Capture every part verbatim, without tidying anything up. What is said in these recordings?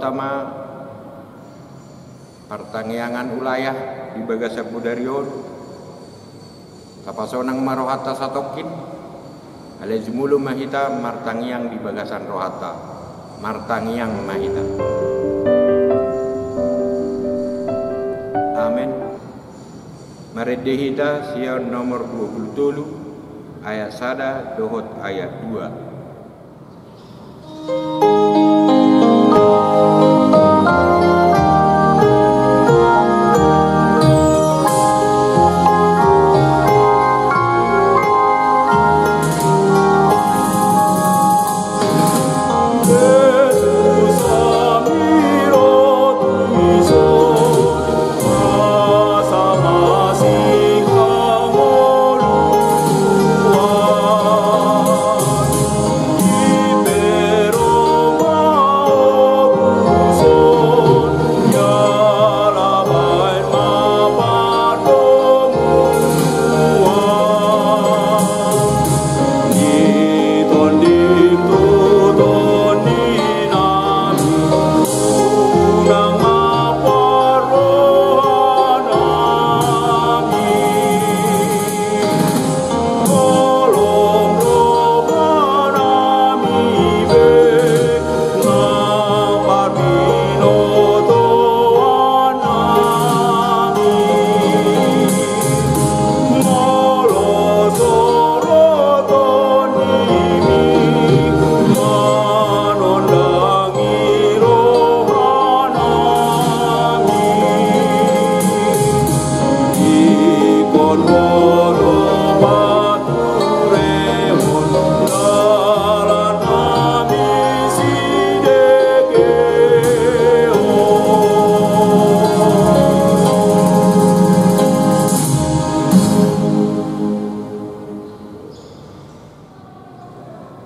Sama partangiangan ulayah di bagasan bodari on. Tapasonang ma rohanta satongkin. Alai jumolo ma hita martangiang di bagasan rohanta. Martangiang ma hita. Amen. Marende hita sian nomor dua pulu tolu, ayat sada dohot ayat dua.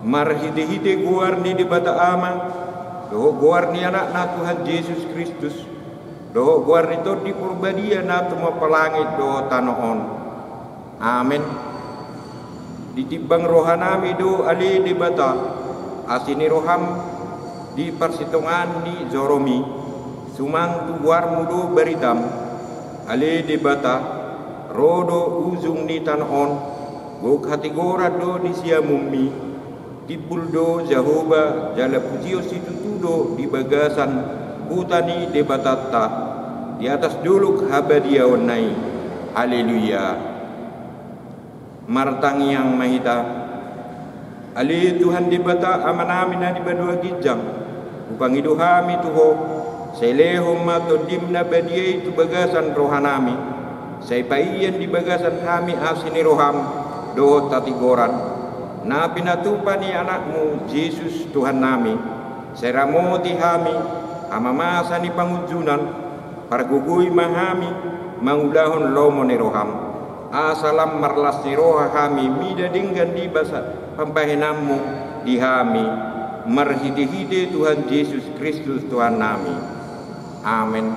Marhitehite goar ni Debata Ama, dohot goar ni Anakna Tuhan Jesus Kristus, dohot goar ni Tondi Porbadia na tumompa langit dohot tano on. Amen. Ditimbang rohanami do ale Debata, asi ni roham di parsitongaan ni joromi, suman tu goarmu do baritam, ale Debata, ro do ujung ni tano on, gok hatigoran do di siamunmi, timbul do Jahowa jala pujion situtu do di bagasan huta ni Debatanta, di atas dolok habadiaonna i. Haleluya. Martangiang ma hita. Ale Tuhan Debata Amanami na di banua ginjang, hupangido hami tu Ho, sai lehon ma Tondim na badia i tu bagasan rohanami, sai paian di bagasan hami asi ni roham dohot hatigoran, na pinatupa ni Anakmu Jesus Tuhannami, sai ramoti hami, hamamasa ni pangunjunan, pargogoi ma hami mangulahon lomo ni roham, asa lam marlas ni roha hami mida denggan di basa pambahenanmu di hami, marhitehite Tuhan Jesus Kristus Tuhannami. Amen.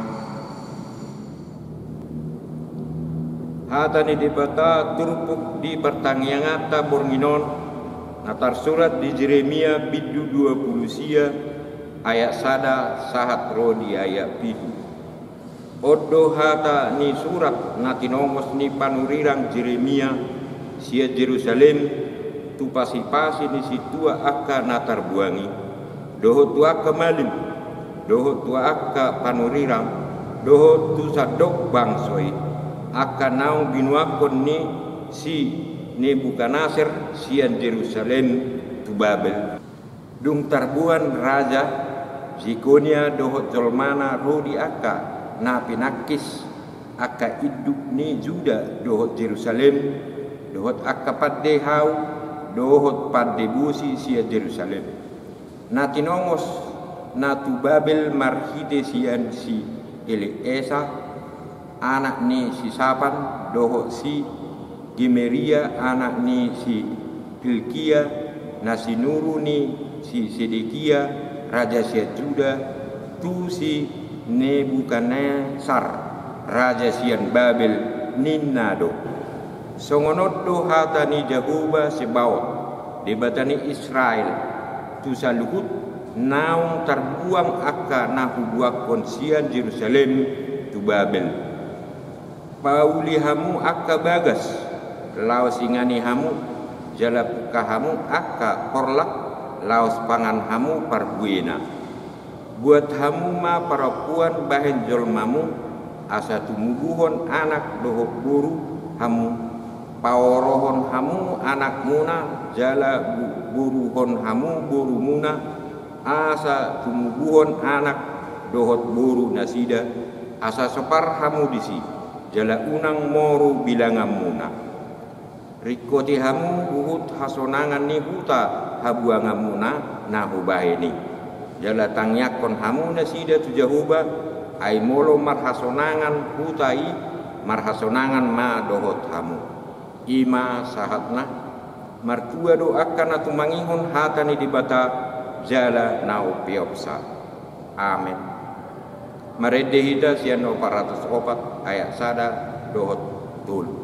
Hata ni Debata turpuk di partangianganta borngin on, na tarsurat di Jeremia bindu dua pulu sia, ayat sada sahat ro di ayat pitu. On do hata ni surat na tinongos ni panurirang Jeremia sian Jerusalem tu pasipasi ni sintua angka na tarbuang i, dohot tu angka malim, dohot tu angka panurirang, dohot tu sandok bangso i, angka naung binuangkon ni si Nebukadnesar sian Jerusalem tu Babel. Dung tarboan raja, Jekonia dohot jolmana ro di angka na pinangkis, angka induk ni Juda dohot Jerusalem, dohot angka pande hau dohot pande bosi sian Jerusalem. Na tinongosna tu Babel marhite sian si Eleasa, anak ni si Safan, dohot si Gemeria, anak ni si Hilkia, na sinuru ni si Sedekia, raja sian Juda, tu si Nebukadnesar, raja sian Babel, ninna do: Songon on do hata ni Jahowa Sebaot, Debata ni Israel, tu saluhut Naung tarbuang angka na hubuangkon sian Jerusalem tu Babel. Pauli hamu angka bagas, laos ingani hamu, jala pungka hamu angka horlak, laos pangan hamu parbuena. Buat hamu ma parompuan bahen jolmamu, asa tumubuhon anak dohot boru hamu, paorohon hamu anakmuna, jala bu-, boruhon hamu borumuna, asa tumubuhon anak dohot boru nasida, asa sopar hamu disi, jala unang moru bilanganmuna. Ringkoti hamu huhut hasonangan ni huta habuanganmuna na hubahen i. Jala tangiangkon hamu nasida tu Jahowa, ai molo marhasonangan huta i, marhasonangan ma dohot hamu. I ma sahatna. Martua do angka na tumangihon hata ni Debata jala na umpeopsa. Amen. Marende hita sian opat ratus opat ayat sada dohot tolu.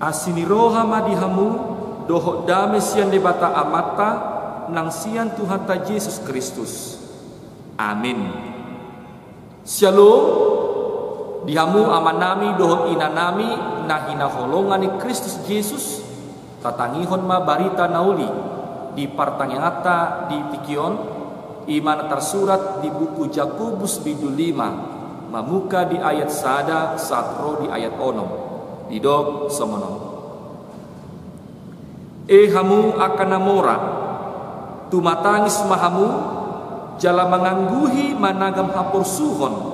Asi ni roha ma di hamu dohot dame sian Debata Amanta nang sian Tuhanta Jesus Kristus. Amin. Syalom. Di hamu amanami dohot inanami na hinaholongan ni Kristus Jesus, tatangihon ma barita na uli di partangianganta di tingki on, i ma na tarsurat di buku Jakobus bindu lima, mamungka di ayat sada sahat ro di ayat onom. Didok songon on. E hamu angka na mora, tumatangis ma hamu, jala mangangguhi managam haporsuhon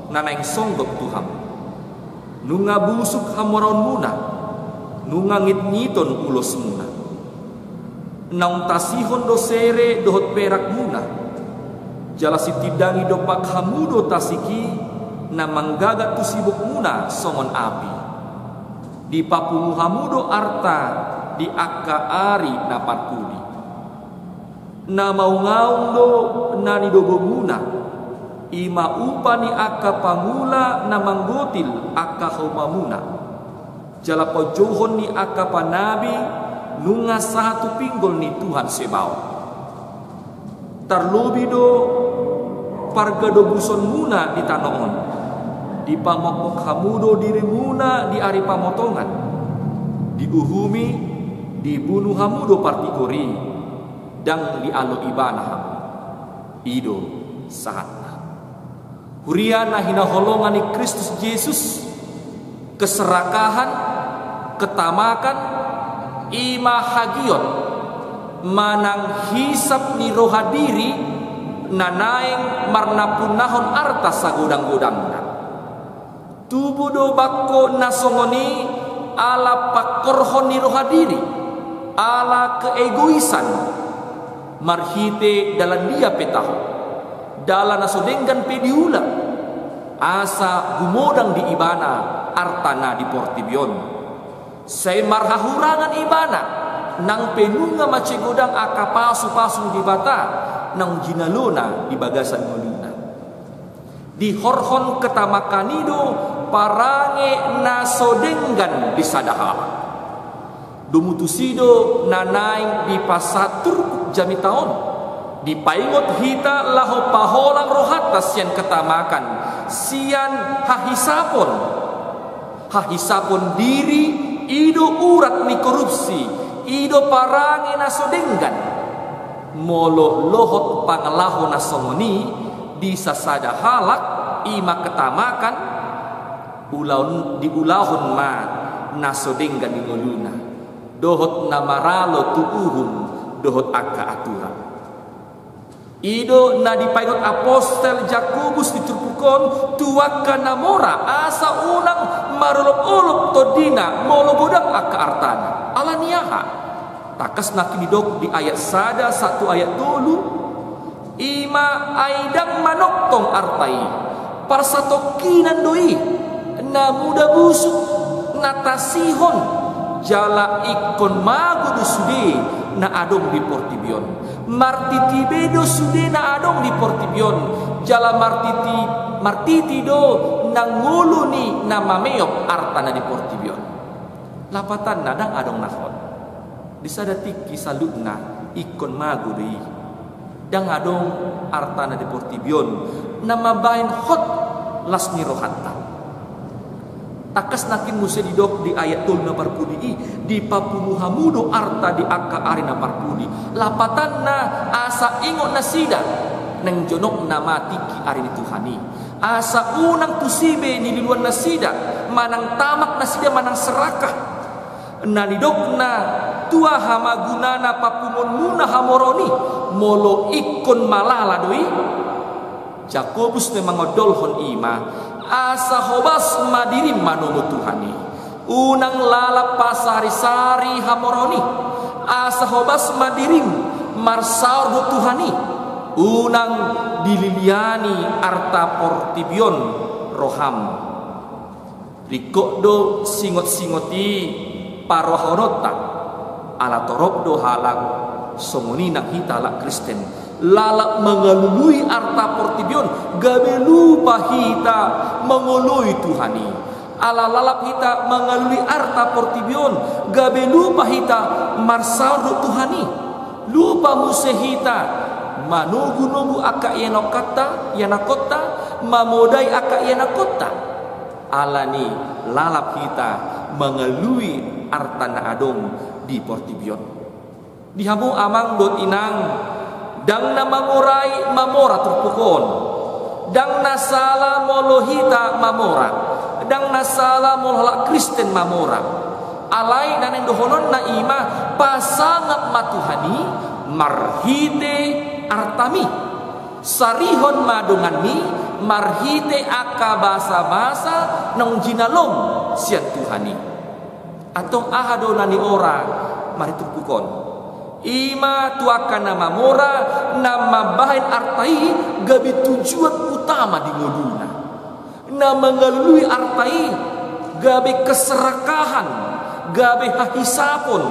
na naeng songgop tu hamu. Nunga busuk hamoraonmuna, nunga ngitngiton ulosmuna. Naung tasihon do sere dohot perakmuna, jala sitindangi dompak hamu do tasik i na manggagat tu sibukmuna songon api. Dipapungu hamu do arta di angka ari na parpudi. Na maungaung do na nidobomuna, i ma upa ni angka pangula na manggotil angka haumamuna. Jala pajohon ni angka panabi nunga sahat tu pinggol ni Tuhan Sebaot. Tarlobi do pargadobusonmuna di tano on. Dipamokmok hamu do dirimuna di ari pamotongan. Diuhumi, dibunu hamu do partigor i, ndang dialo ibana hamu. I do sahatna. Huria na hinaholongan ni Kristus Jesus, keserakahan, ketamakan, i ma hagiot manang hisap ni roha diri na naeng marnampunahon arta sagodang-godangna. Tubu do bangko na songon i ala pangkorhon ni roha diri, ala keegoisan, marhite dalan dia pe tahe. Jala na so denggan pe diula, asa gumodang di ibana arta na di portibi on. Sai marhahurangan ibana, nang pe nunga mansai godang angka pasupasu ni Debata naung jinalona di bagasan ngoluna. Dihorhon ketamakan i do parange na so denggan di sada halak. Domu tusi do na naeng dipasahat turpuk jamita on. Dipaingot hita laho paholang rohanta sian ketamakan, sian hahisapon. Hahisapon diri, i do urat ni korupsi, i do parange na so denggan. Molo lohot pangalaho na songon i di sasada halak, i ma ketamakan, ulaon, diulahon ma na so denggan di ngoluna, dohot na maralo tu uhum dohot angka aturan. I do na dipaingot apostel Jakobus di turpuk on tu angka na mora, asa unang marolopolop tondina molo godang angka artana. Ala ni aha? Tangkas nangkin didok di ayat sada sahat tu ayat tolu. I ma ai ndang manongtong arta i, parsatongkinan do i, na muda busuk, na tasihon, jala ingkon mago do sude na adong di portibi on. Martiti be do sude na adong di portibi on, jala martiti, martiti do na ngolu ni na mameop arta na di portibi on. Lapatanna ndang adong na hot. Di sada tingki saluhutna ingkon mago do i. Ndang adong arta na di portibi on na mambahen hot las ni rohanta. Tangkas nangkin muse didok di ayat tolu na parpudi i, dipapunu hamu do arta di angka ari na parpudi. Lapatanna asa ingot nasida naeng jonok nama tingki ari ni Tuhan i. Asa unang tusi be nililuan nasida, manang tamak nasida, manang serakah. Na nidokna, tu aha ma gunana papunguonmuna hamora on i, molo ingkon malala do i? Jakobus na mangondolhon i ma, asa hobas ma dirim manomu Tuhan i. Unang lalap pasarisari hamora on i, asa hobas ma dirim marsaor dohot Tuhan i. Unang dililiani arta portibi on roham. Ringkot do singot-singot i parrohahononta, ala torop do halak songon i nang hita halak Kristen, lalap mangalului arta portibi on, gabe lupa hita mangoloi Tuhan i. Ala lalap hita mangalului arta portibi on, gabe lupa hita marsaor dohot Tuhan i. Lupa muse hita manogunogu angka ianakkanta, ianakkonta, mamodai angka ianakkonta. Ala ni lalap hita mangalului arta na adong di portibi on. Di hamu amang dohot inang, ndang na mangorai mamora turpuk on. Ndang na sala molo hita mamora. Ndang na sala molo halak Kristen mamora. Alai na naeng dohononna i ma, pasangap ma Tuhan i marhite artami. Sarihon ma donganmi marhite angka basabasa naung jinalom sian Tuhan i. Antong aha do na niora marhite turpuk on? I ma tu angka na mamora, na mambahen arta i gabe tujuan utama di ngoluna. Na mangalului arta i gabe keserakahan, gabe hahisapon,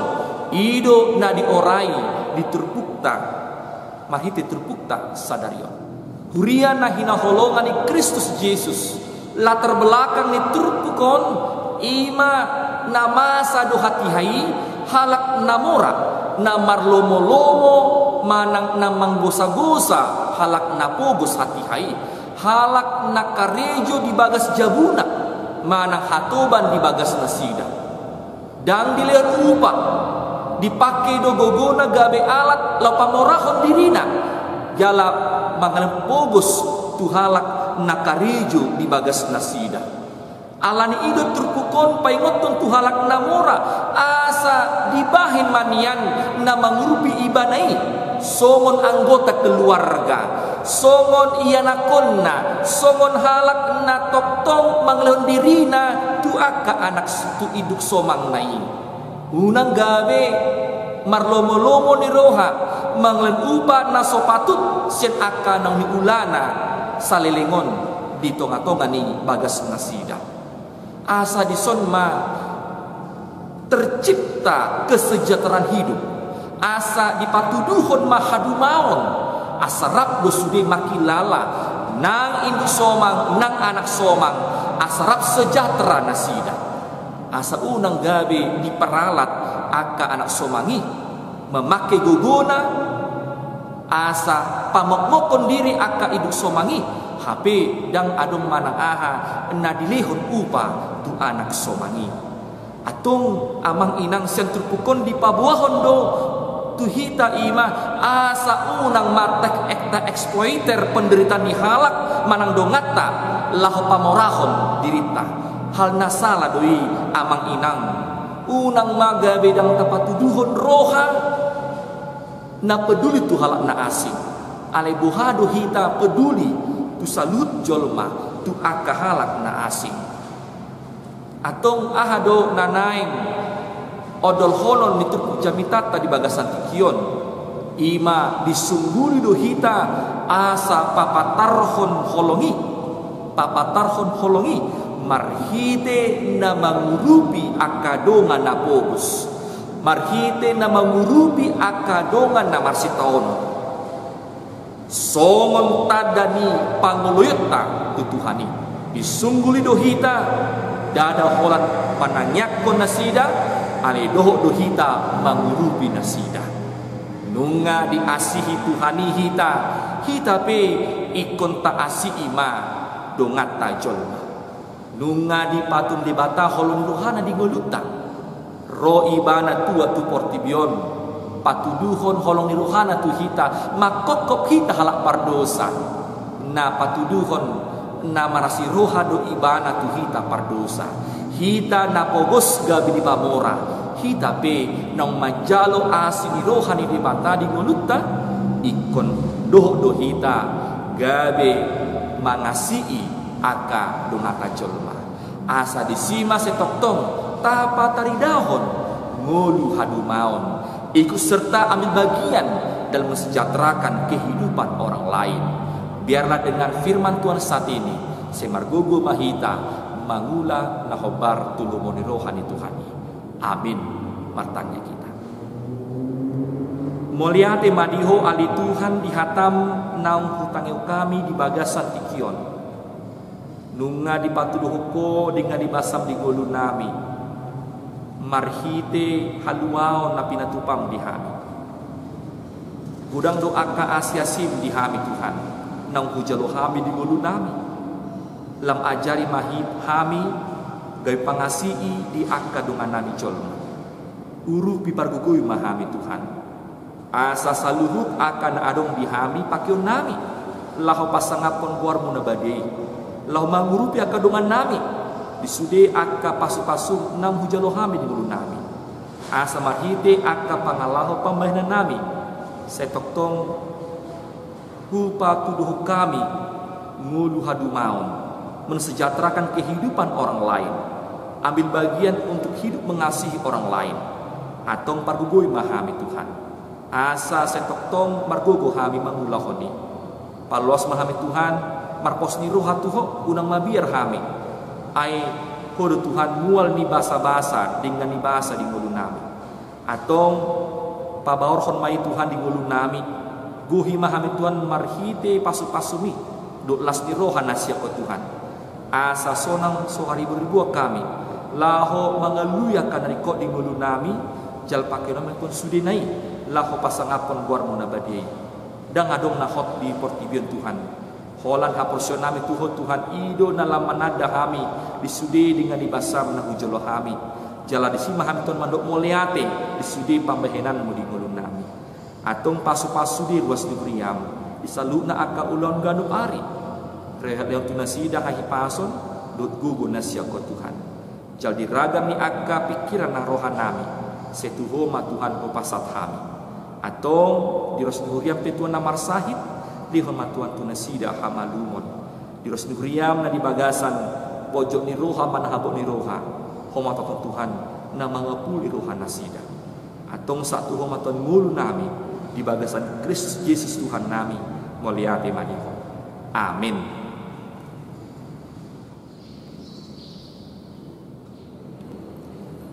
i do na diorai di turpukta. Marhite turpukta sadari on. Huria na hinaholongan ni Kristus Jesus, latar belakang ni turpuk on i ma na masa do hatiha i, halak na mora, na marlomolomo, manang na manggosagosa halak na pogos hatiha i, halak na karejo di bagas jabuna, manang hatoban di bagas nasida. Ndang dilehon upa, dipangke do gogona gabe alat laho pamorahon dirina, jala mangalehon pogos tu halak na karejo di bagas nasida. Ala ni i do turpuk on paingothon tu halak na mora, asa dibahen ma nian na mangurupi ibana i, songon anggota keluarga, songon ianakhonna, songon halak na tongtong mangalehon dirina tu angka anak, tu induk somangna i. Unang gabe marlomolomo ni roha, Mangalehon upa na so patut sian angka naung niulana saleleng on di tonga-tonga ni bagas nasida. Asa dison ma tercipta kesejahteraan hidup, asa dipatuduhon ma hadumaon, asa rap do sude mangkilala nang induk somang, nang anak somang, asa rap sejahtera nasida. Asa unang gabe diperalat angka anak somang i, mamangke gogona, asa pamokmokhon diri angka induk somang i, hape ndang adong manang aha na dilehon upa tu anak somang i. Antong amang inang, sian turpuk on dipaboahon do tu hita i ma, asa unang ma ta-, ta-exploiter penderitaan ni halak manang donganta laho pamorahon dirinta. Hal na sala do i amang inang. Unang ma gabe ndang tapatuduhon roha na peduli tu halak na asing. Alai boha do hita peduli tu saluhut jolma, tu angka halak na asing. Antong aha do na naeng ondolhonon ni turpuk jamitanta di bagasan tingki on? I ma disungguli do hita asa papatarhon holong i, papatarhon holong i marhite na mangurupi angka dongan na pogos, marhite na mangurupi angka dongan na marsitaonon. Songon tanda ni pangoloionta tu Tuhan i, disungguli do hita, ndada holan manangiangkon nasida, alai dohot do hita mangurupi nasida. Nunga diasihi Tuhan i hita, hita pe ingkon taasii ma donganta jolma. Nunga dipatun Debata holong ni rohana di ngolunta. Ro Ibana tua tu portibi on, patuduhon holong ni rohana tu hita, mangkophop hita halak pardosa. Na patuduhon na marasi roha do Ibana tu hita pardosa. Hita na pogos gabe dipamora, hita pe naung manjalo asi ni roha ni Debata di ngolunta, ingkon dohot do hita gabe mangasii angka donganta jolma. Asa disi ma sai tongtong tapataridahon ngolu hadumaon, ikut serta ambil bagian dalam mensejahterakan kehidupan orang lain. Biarlah dengan firman Tuhan saat ini, sai margogo ma hita mangula na hombar tu lomo ni roha ni Tuhan i. Amin. Martangiang hita. Mauliate ma di Ho ale Tuhan di hataM naung hutangihon hami di bagasan tingki on. Nunga dipatuduhon Ho denggan ni basaM di ngolunami, marhite haluaon na pinatupaM di hami. Godang do angka asiasiM di hami Tuhan, naung hujalo hami di ngolunami. Lam ajari ma hami gabe pangasii di angka dongannami jolma. Urupi, pargogoi ma hami Tuhan. Asa saluhut angka na adong di hami pakeonnami, laho pasangaphon goarMu na badia i, laho mangurupi angka dongannami, di sude angka pasupasu naung hujalo hami di ngolunami. Asa marhite angka pangalaho pambahenannami, sai tongtong hupatuduhon hami ngolu hadumaon, mensejahterakan kehidupan orang lain, ambil bagian untuk hidup mengasihi orang lain. Antong pargogoi ma hami Tuhan. Asa sai tongtong margogo hami mangulahon i. Paloas ma hami Tuhan, marpos ni roha tu Ho, unang mabiar hami. Ai Ho do Tuhan mual ni basabasa, denggan ni basa di ngolunami. Antong pabaorhon ma i Tuhan di ngolunami. Gohi ma hami Tuhan marhite pasupasu-Mi dohot las ni roha na sian Ho Tuhan. Asa sonang so hariboriboan hami laho mangalului angka na ringkot di ngolunami, jala pakeonnami Tuhan sudena i laho pasangaphon goarMu na badia i. Ndang adong na hot di portibi on Tuhan, holan haporseaonnami tu Ho Tuhan, i do na lam mananda hami di sude denggan ni basaM na hujalo hami. Jala disi ma hami Tuhan mandok mauliate di sude pambahenanMu di ngolunami. Antong pasupasu di ruas ni huriaM di saluhutna angka ulaon ganup ari. Rehat lehon tu nasida hahipason dohot gogo na sian Ho Tuhan. Jala di ragam ni angka pingkiran nang rohanami, sai tu Ho ma Tuhan hupasahat hami. Antong di ruas ni huriaM pe Tuhan na marsahit, lehon ma Tuhan tu nasida hamalumon. Di ruas ni huriaM na di bagasan pojok ni roha manang habot ni roha, Ho ma Tuhan, Tuhan na mangapuli rohanasida. Antong sahat tu Ho ma Tuhan ngolunami, Di bagasan Kristus Jesus Tuhan nami, mauliate ma di Ho. Amin.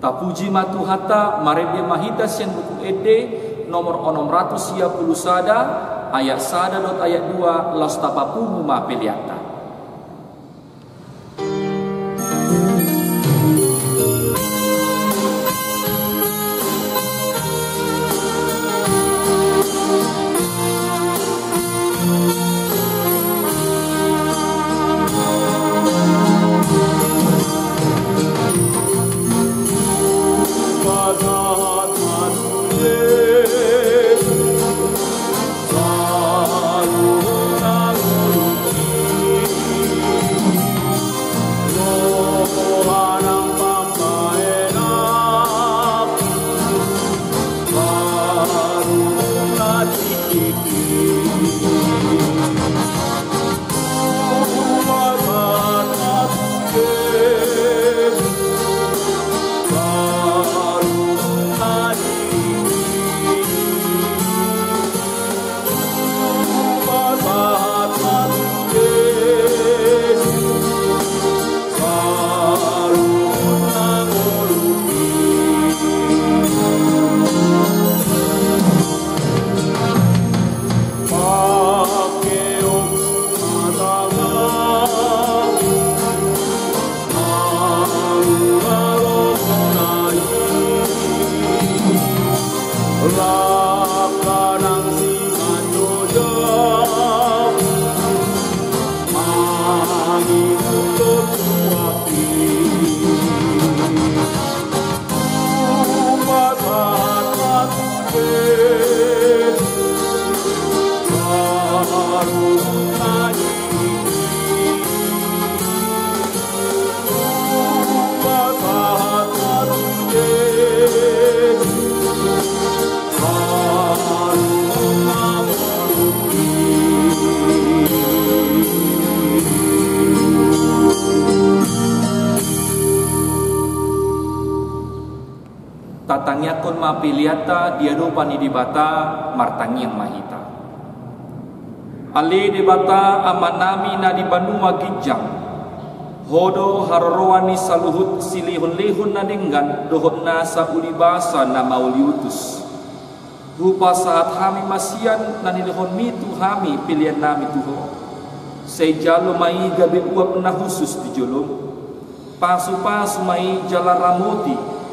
Tapuji ma Tuhanta, marende ma hita sian Buku Ende nomor onom ratus sia pulu sada, ayat sada dohot ayat dua, laos tapapungu ma peleanta. Tatangiangkon ma peleanta di adopan ni Debata, martangiang ma hita. Ale Debata Amanami na di banua ginjang, Ho do haroroan ni saluhut silehonlehon na denggan dohot nasa ulibasa na mauliutus. Hupasahat hami ma sian na nilehonMi tu hami peleannami tu Ho. Sai jalo ma i gabe uap na hushus di jolom. Pasupasu ma i jala ramoti,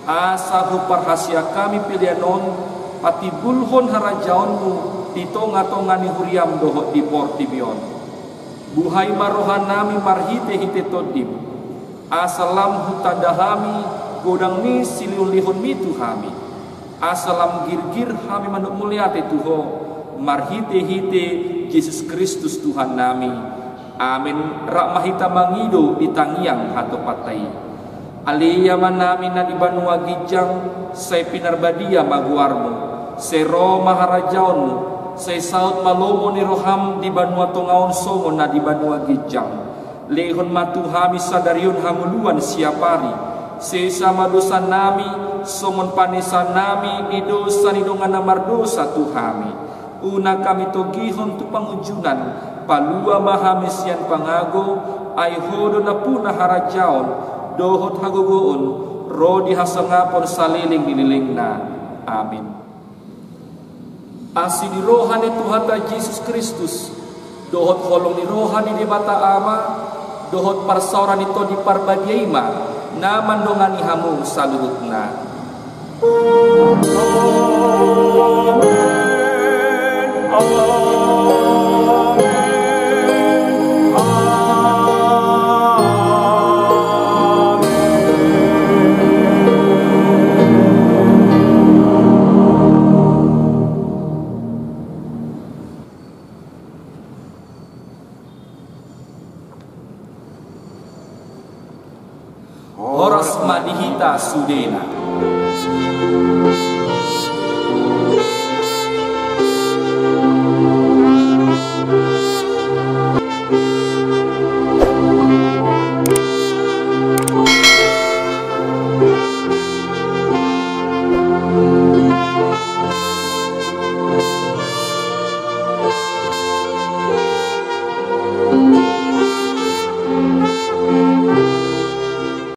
asa huparhaseang hami pelean on patimbulhon harajaonMu di tongatonga ni huriaM dohot di portibi on. Buhai ma rohanami marhitehite TondiM, asa lam hutanda hami godang ni silehonlehonMi tu hami, asa lam girgir hami mandok mauliate tu Ho, marhitehite Jesus Kristus Tuhannami. Amen. Rap ma hita mangido di tangiang hatopanta i. Ale Amanami na di banua ginjang, sai pinarbadia ma goarMu. Sai ro ma harajaonMu. Sai saut ma lomo ni rohaM di banua tonga on songon na di banua ginjang. Lehon ma tu hami sadari on hangoluan siapari. Sesa ma dosanami, songon panesanami di dosa ni dongan na mardosa tu hami. Unang hami togihon tu pangunjunan, palua ma hami sian pangago. Ai Ho do nampuna harajaon dohot hagogoon ro di hasangapon saleleng ni lelengna. Amen. Asi ni roha ni Tuhanta Jesus Kristus, dohot holong ni roha ni Debata Ama, dohot parsaoran ni Tondi Parbadia i ma na mandongani hamu saluhutna. Amen. Amen. Amen. Horas ma di hita sudena.